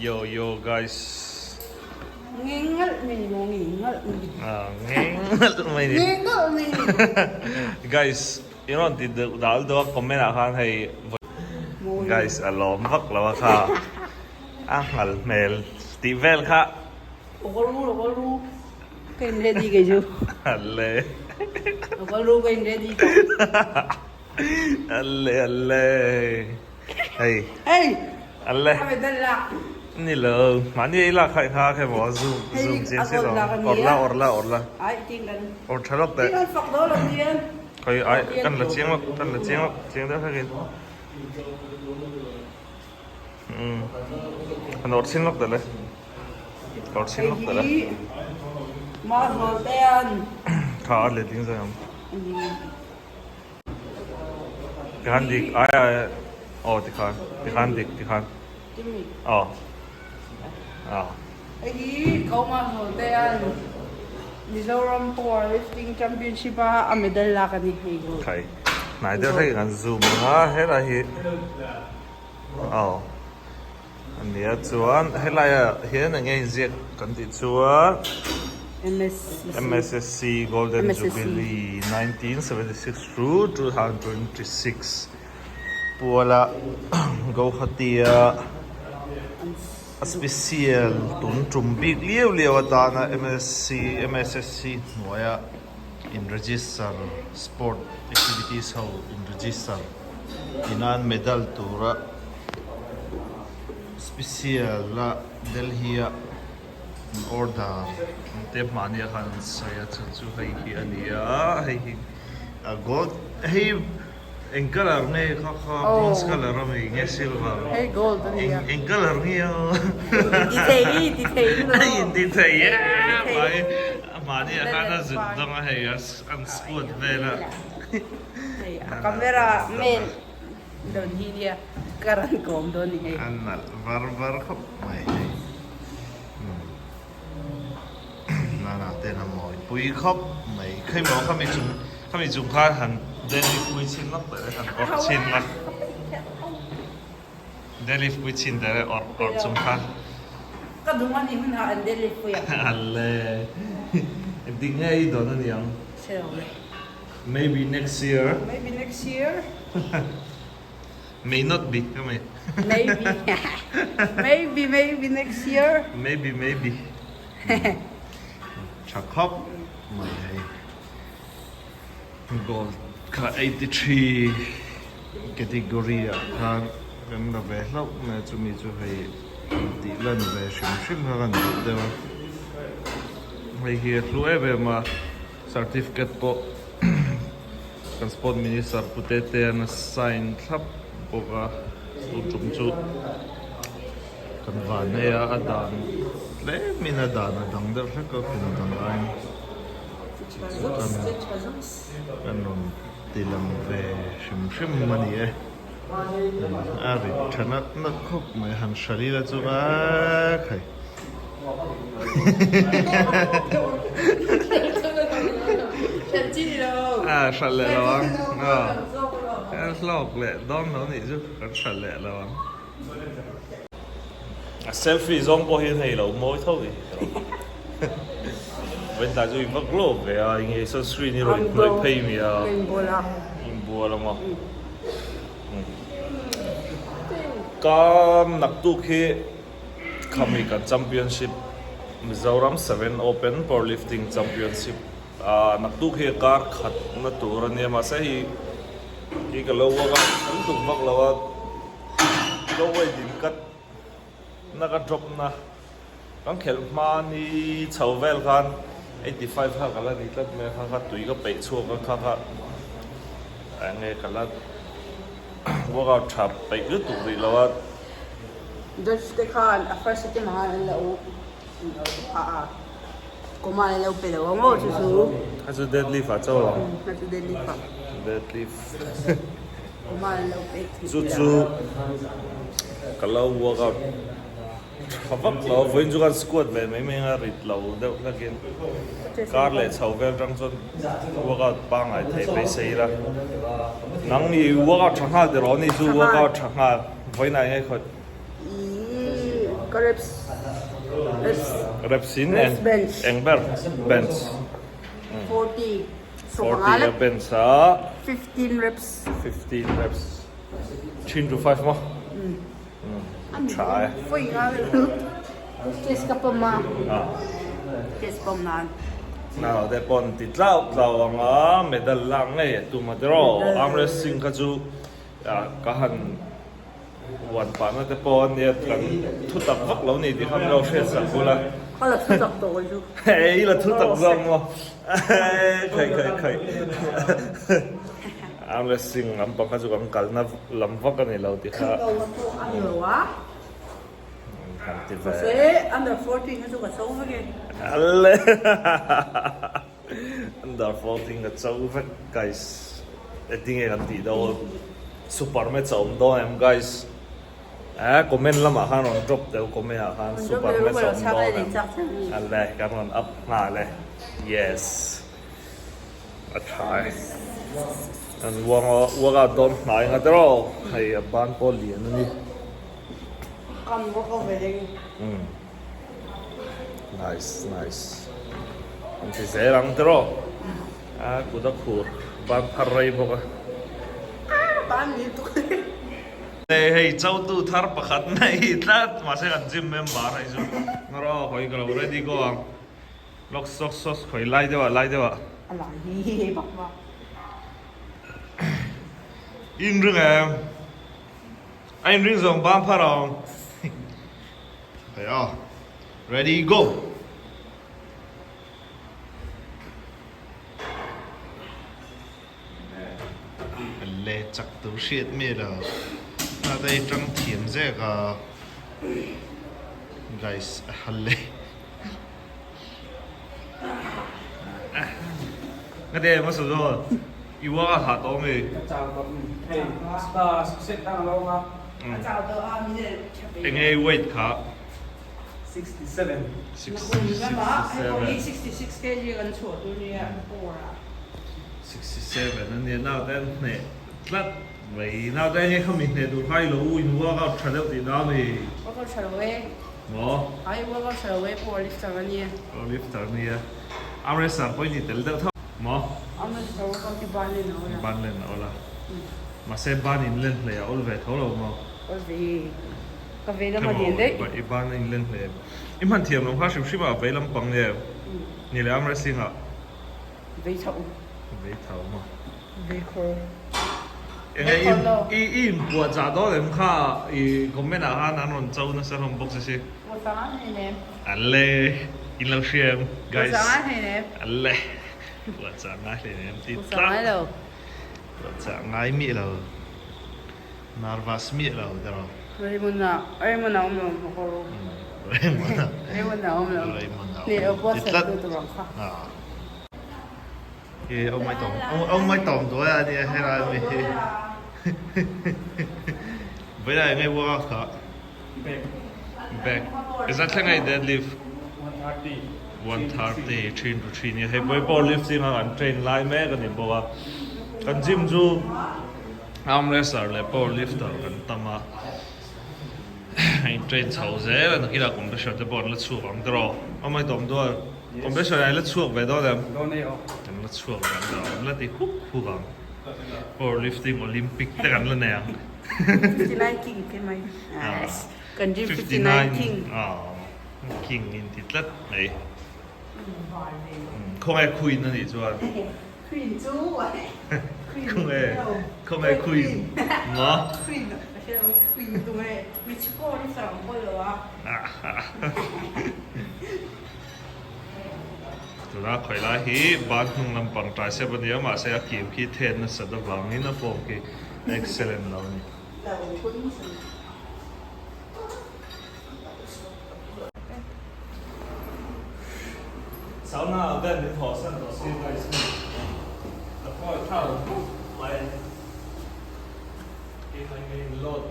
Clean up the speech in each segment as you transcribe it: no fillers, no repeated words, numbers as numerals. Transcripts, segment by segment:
Yo yo guys. Ngeng ngalh mai ni maw ngeng ngalh mai ni. Ah ngeng ngalh mai ni. Ngeng ngalh mai ni. Guys i rawn ti deuh dal deuh a comment ah khan hei guys a lawm vak lo a kha a nghal hmel tih vel kha. Awkaw ru awkaw ru ka in ready kei chu. Alle. Awkaw ru ka in ready tawh. Alle alle hei. Hei. Alle. A medal lak. Ni lo mahni ei lak kha i nghak emaw zoom zoom chiang si lo awrh la awrh la awrh la. Ai ting kan. Awrh tha lawk teh. Ting kan fak dawn lo tian. Khoi ai kan la chiang lawk kan la chiang lawk chiang deuh hlek in. Umm an awrh chin lawk teh le. Awrh chin lawk teh le. Hei hi Mahzawl te an. Kha a let ding zawng ang. Tikhan dik ai ai aw tikhan tikhan dik tikhan aw aw. Hei hi Kauma Zawltea'n Mizoram Power Lifting Championship a a medal lak a ni hei chu. Khai hnai deuh hlek in an zoom ang a helai hi aw a nia chuan helai ah hian eng nge inziak kan tih chuan. MSSC Golden Jubilee 1976 to 2026 puala Guwahati-a a special tun tum bik liau liau atana MSC MSSC hnuaia in register sport activities ho in register inan medal tura special a Delhi-a An order ang te hmahni ah khan an sawi a chu chu hei hi a ni a hei hi a gold hei eng colour nge kha kha bronze colour a mi nge silver hei gold a ni a eng colour nge aw in ti thei in ti thei a in ti thei e mai hmahni ah khan a zut dawng a hei an squat vel a hei a camera man Dawn hi nia ka rawn kawm dawn ni hei. A nalh var var khawp mai hei. Nana ten a mawi pui khawp mai. Khei maw khami chung khami chung khan han deadlift pui chhin lawk teh le han awrh chhin la. Deadlift pui chhin teh le awrh awrh chung khan. Ka dung a ni hun ah an deadlift pui ang. Alle. Engtik nge i dawn a niang? Hre lo le. Maybe next year. Maybe next year. May not be ka mai. Maybe. Maybe maybe next year. Maybe maybe. Tha khawp mai hei. Gold kha 83 category ah khan kan la ve hlauh mai a chumi chu hei tih lan ve hrim hrim kha kan duh deuh a. Hei hi a hlu em em a. Certificate pawh kan sport minister Pu Tetea'n a sign thlap bawk a, chu tum chu kan van nei a, a dan tlemin a dan a dang deuh hlek a kum dang aiin chu kan kan rawn ti lang ve hrim hrim a ni e, a rit tha nat nat khawp mai han hral ila chu a khai. A hral leh lo ang a hlawk leh dawn lo nih chu kan hral leh lo ang. A selfie zawng pawh hian hei lo mawi tho i vawiin tlai chu i va glow ve a enge sunscreen hi rawn hnawih phei mi a inbual ang aw ka naktuk hi. Khami kan championship Mizoram 7 Open Powerlifting Championship ah naktuk hi kar khat na tur a nia mahse hei hi ka lo work a kan tuk vak lo a lo weight in cut na ka drop na kan khelh hma ni chho vel khan 85 kha ka la ni tlat mai a kha kha tui ka peih chhuak a kha kha enge ka la workout tha peih lutuk rih lo a. Judge te khan a first attempt ah khan an lo a a comma an lo pe lo ang aw chu chu. A chu deadlift ah chauh ang. A chu deadlift ah. Deadlift. Comma an lo pe. Chu chu ka lo workout tha vak lo a vawiin chu khan squat ve mai mai anga rit lo deuh hlakin kar leh chho vel tang chuan workout pangngai thei beisei ila nang i workout tha nghal tiraw ni chu workout tha nghal. Vawiin ah nge khawt? Ih. Ka reps reps Reps in reps bench. Eng ber bench. 40 40 a bench a. 15 reps. 15 reps. 3 to 5 maw? Tha e. Foi nga Chest ka pawm a. Chest pawm nan. Nau te pawn ti tlau tlau ang a medal lak ngei a tum a tiraw. Arm wrestling kha chu ka han uan pahna te pawh a nia kan thu tak vak lo ni tih kha min lo hriat sak bul a. Ka la thu tak tawh chu. Hei i la thu tak zawk maw. Khaih khaih khaih. Arm wrestling lampang kha chu kan kalna lam vak a ni lo tih kha. Kan kalna pawh a ni lo a. Kan ti ve. Mahse under 14 kha chu ka cho vek e. Alle. Under 14 ka cho vek guys. Engtin nge kan tih dawn. Super match a awm dawn em guys. Eh comment lamah khan rawn drop deuh comment ah khan super match a awm dawn em. Alle kan rawn up nghal e. Yes. A tha e. An uang a uang a dawn hnai nga tiraw hei a ban pawh lian a ni. Kam bawk a veng. Umm nice nice an ti zel ang tiraw a kut a khur ban phar rei bawk a. Ban ni tuk. Hei chotu thar pakhat nei tlat mahse kan gym member hei chu ngaw hawi ka lo ready go ang. Lawk sawk sawk khawi lai deuh ah lai deuh ah. A lai hi hei bak va. In ring em? A in ring zawng bang phar ang. Hei a. Ready go. Le chak tur hriat mi lo. A dei tang thiam zek a. Guys a hal le. Nga te ma su zo i wa ka ha to mi. Ka chau tawh mi. Hei set dang lo ma. A chau tawh a mi le Enge weight kha? 67. 67. 66 kg kan chhuah tur nia four a. 67 a nia naute an hneh tlat mai naute nge khami hneh tur kha i lo u in workout tha deuh tih na mi. Workout tha lo e. Maw? Ai workout tha lo e power lifter a nia. Power lifter a nia. Arm wrestler pawh i ni tel deuh tho. Maw? Arm wrestler workout hi ban len a awl a. Ban len a awl a. Mahse ban in len hlei a awl ve tho lo maw? Awl ve. Ka vei lam a lian daih. I ban a inlen hle. I hman thiam lo kha hrim hrim ah vei lam pang nge ni leh arm wrestling ah. Vei tho. Vei tho maw. Vei khawr. Enge i i inpuah chah dawn em kha i comment ah khan an rawn cho nasa hlawm bawk che si. Puah chah ngai hlei nem. Alle in lo hria em guys. Puah chah ngai hlei nem. Alle puah chah ngai hlei nem ti Puah chah ngai lo. Puah chah ngai miah lo. Nervous miah lo tiraw. Raymond a Raymond a awm lo maw ka ru. Raymond a Raymond a awm lo. Raymond a Ni awm pawh ti sat tlat. tu tur ang kha. Hi ông mai tawm ông ông mai tawm duai a nia helai mi hi. Vawilah enge workout kha? Back. Back. Ezat thleng a i deadlift? 130. 130 thin to thin nia hei pawh power lifting a kan train lai mek a ni bawk a. Kan gym chu Arm wrestler leh power lifter kan tam a, a in train chho zel a, nakinah competition te pawh an la chhuak ang tiraw? Awm ai tawm dual, competition ah i la chhuak ve dawn em? Dawn e aw. Kan la chhuak ve ang tiraw, an la ti huk huk ang. Power lifting Olympic te kan la nei ang. 59 king te mai. Kan gym 59 king. King in ti tlat mai. Khawnge queen a nih chuan. Queen chu Queen Khawnge khawnge Queen maw? Queen a hre lo Queen chu nge Mexico ni sarang pawh lo a. Tuna khawi lai hi ban hnung lampang tricep a nia mahse a kim khi then nasat avangin a form khi excellent lo a ni. Sauna ah vel min haw san tawh si guys hei ka thawi thau buk mai keimah in ka in load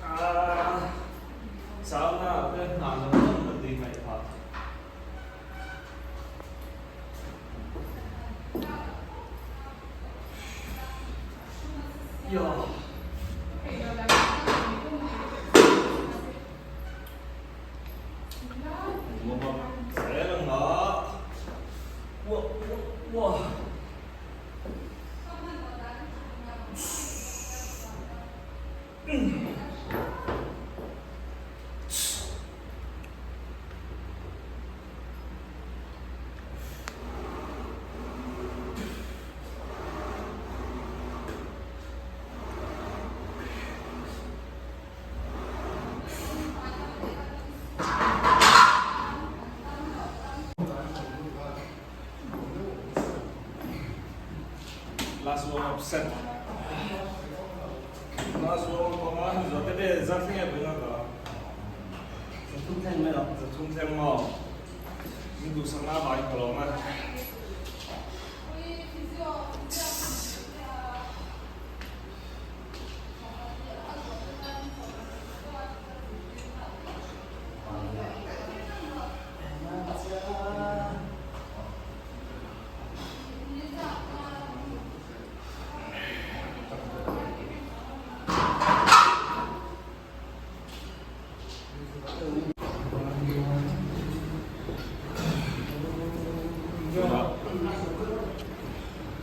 ah sauna ah te hna lam lam ka ti ngaih phah. Last warm up set. Last warm up panga hi zawh te ve zat thleng e pawina ka. Zathum thleng mai lo. Zathum thleng maw? Min duhsakna avangin ka lawm a.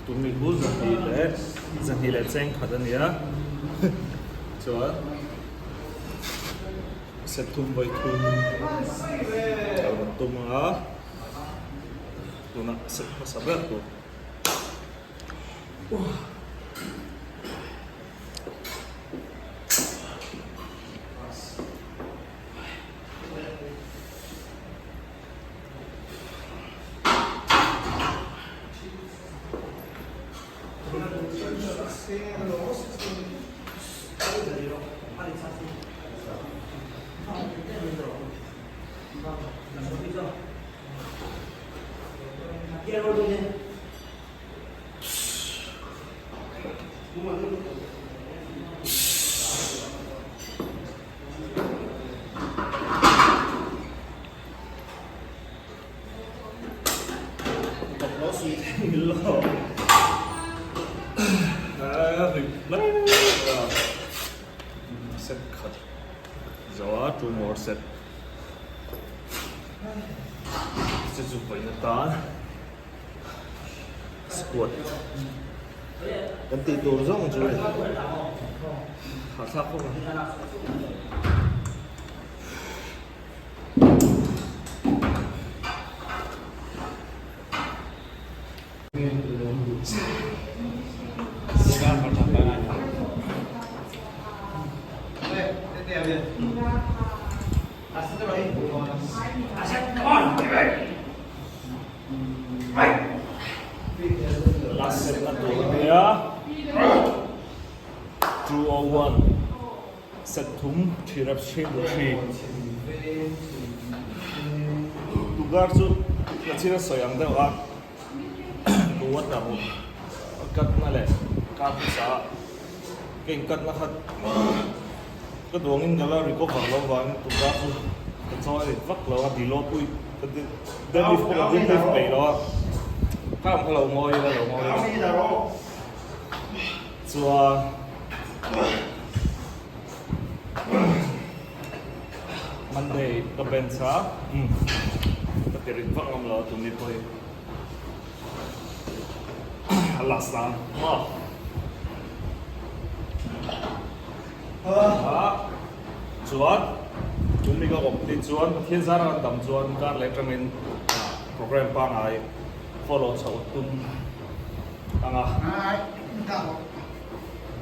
Tumi chu zahnih leh zahnih leh cheng khat a ni a chuan set thum vawi thum a rawn tum ang a. Tunah set hmasa ber tur. Set khat zo a two more set. Che chu vawiin atan squat kan tih tur zawng chu a ni hahthlak khawp ang. Last set na tur a nia 201 set thum 3 reps 3 to 3 tukar chu ka thil a sawi ang deuh a water cut na leh kar hmasa a ka in cut na kha ka duangin ka la recover lo vangin tukar chu ka chawi rit vak lo a dilo pui ka deadlift pawh ka deadlift peih lo a kha ang kha lo ngawi ila lo ngawi ila chuan. Monday ka bench a umm ka ti rit vak ngam lo a tumi pawh hi a last a maw a chuan tumi ka complete chuan Pathian zara kan dam chuan kar leh atangin program pangai follow chhoh tum anga.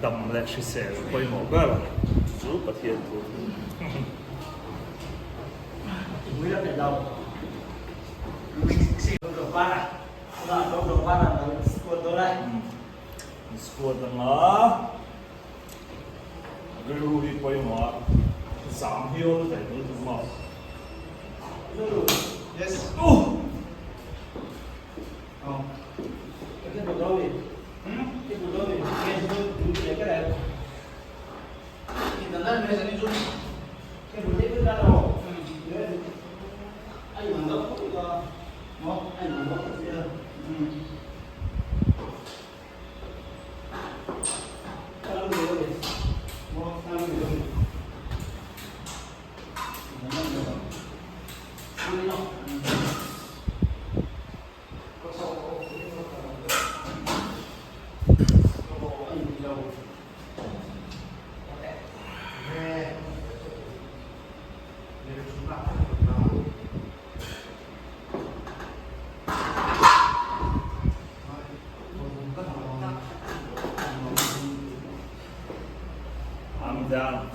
Dam leh hrisel pawimawh ber chu Pathian thu. Squad anga rilru hi pawimawh a, zam hi awl ve dul dul maw. Yes. I'm down.